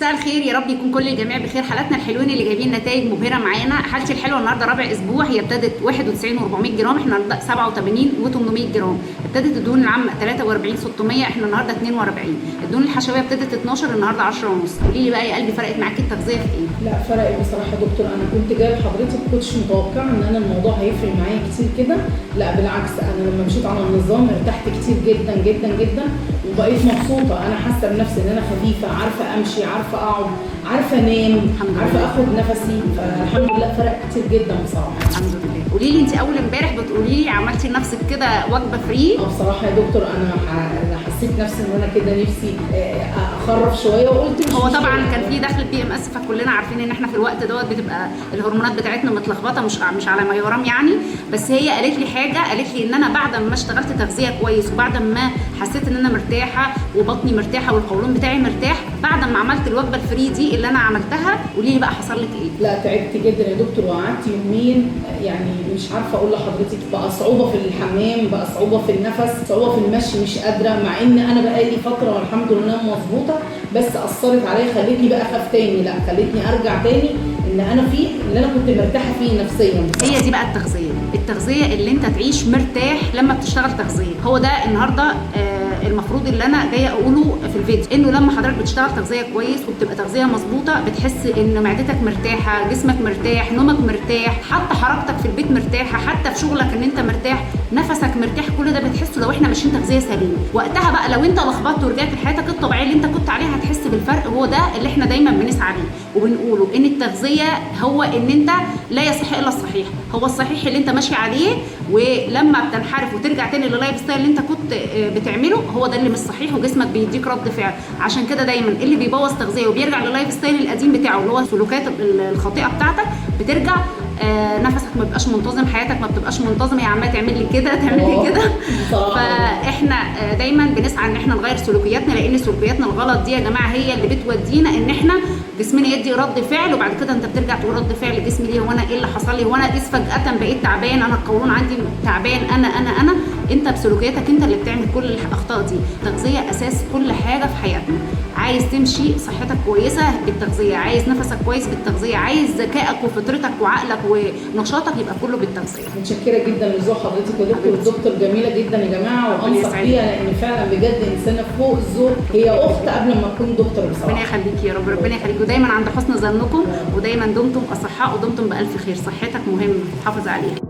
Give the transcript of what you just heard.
مساء الخير، يا رب يكون كل الجميع بخير. حالاتنا الحلوين اللي جايبين نتائج مبهرة معانا. حالتي الحلوة النهارده رابع اسبوع، هي ابتدت 91 و400 جرام، احنا النهارده 87 و800 جرام. ابتدت الدهون العامة 43 600، احنا النهارده 42. الدهون الحشويه ابتدت 12، النهارده 10 ونص. قولي لي بقى يا قلبي، فرقت معاكي التغذية في ايه؟ لا فرقت بصراحة يا دكتور. انا كنت جاية لحضرتك ما كنتش متوقعه ان انا الموضوع هيفرق معايا كتير كده. لا بالعكس، انا لما مشيت على النظام ارتحت كتير جدا جدا جدا، وبقيت مبسوطة. انا حاسه بنفسي ان انا خفيفة، عارفه امشي، عارفه اقعد، عارفه انام، عارفه اخد نفسي. فالحمد لله فرق كتير جدا بصراحة. الحمد لله. قولي لي انت اول امبارح بتقولي لي عملتي لنفسك كده وجبة free. بصراحة يا دكتور انا حسيت نفسي ان انا كده نفسي اخرف شوية، وقلت مش هو طبعا كان في دخل PMS، فكلنا عارفين ان احنا في الوقت دوت بتبقى الهرمونات بتاعتنا متلخبطه، مش على ما يرام يعني. بس هي قالت لي حاجة، قالت لي ان انا بعد ما اشتغلت تغذية كويس وبعد ما حسيت ان انا مرتاحة وبطني مرتاحة والقولون بتاعي مرتاح، بعد ما عملت الوجبة ال free دي اللي انا عملتها، قولي لي بقى حصل لك ايه؟ لا تعبت جدا يا دكتور، وقعدت يومين يعني مش عارفه اقول لحضرتك، بقى صعوبة في الحمام، بقى صعوبة في النفس، صعوبة في المشي، مش قادرة، مع ان انا بقالي فترة والحمد لله مظبوطة، بس اثرت عليا، خلتني بقى اخاف تاني، لا خلتني ارجع تاني ان انا فيه اللي انا كنت مرتاحة فيه نفسيا. هي دي بقى التغذية، التغذية اللي انت تعيش مرتاح لما بتشتغل تغذية. هو ده النهارده المفروض اللي انا جاية اقوله في الفيديو، انه لما حضرتك بتشتغل تغذية كويس وبتبقى تغذية مظبوطة، بتحس ان معدتك مرتاحة، جسمك مرتاح، نومك مرتاح، حتى حركتك في البيت مرتاحة، حتى في شغلك ان انت مرتاح، نفسك مرتاح. كل ده بتحسه لو احنا ماشيين تغذية سليمة. وقتها بقى لو انت لخبطت ورجعت لحياتك الطبيعية اللي انت كنت عليها هتحس بالفرق. هو ده اللي احنا دايما بنسعى ليه وبنقوله، ان التغذية هو ان انت لا يصح الا الصحيح، هو الصحيح اللي انت ماشي عليه، ولما بتنحرف وترجع تاني لل lifestyle اللي انت كنت بتعمله هو ده اللي مش صحيح، وجسمك بيديك رد فعل. عشان كده دايما اللي بيبوظ تغذية وبيرجع لل lifestyle القديم بتاعه اللي هو السلوكات الخاطئة بتاعتك، بترجع نفسك ما بيبقاش منتظم، حياتك ما بتبقاش منتظمة، هي عماله تعمل لي كده تعمل لي كده. فاحنا دايما بنسعى ان احنا نغير سلوكياتنا، لان سلوكياتنا الغلط دي يا جماعة هي اللي بتودينا ان احنا جسمنا يدي رد فعل، وبعد كده انت بترجع تقول رد فعل جسمي ليه، هو انا ايه اللي حصل لي، هو انا ايه فجاة بقيت تعبان، انا القولون عندي تعبان، انا انا انا. انت بسلوكياتك انت اللي بتعمل كل الاخطاء دي. التغذية اساس كل حاجة في حياتنا. عايز تمشي صحتك كويسة بالتغذية، عايز نفسك كويس بالتغذية، عايز ذكائك وفطرتك وعقلك ونشاطك يبقى كله بالتغذية. متشكره جدا لذوق حضرتك يا دكتور. الدكتور جميلة جدا يا جماعة، وانصح بيها لان فعلا بجد انسانه فوق الذوق، هي اخت قبل ما تكون دكتور بصراحة. ربنا يخليك يا رب، ربنا يخليك، ودايما عند حسن ظنكم، ودايما دمتم اصحاء ودمتم بالف خير. صحتك مهمة، حافظ عليها.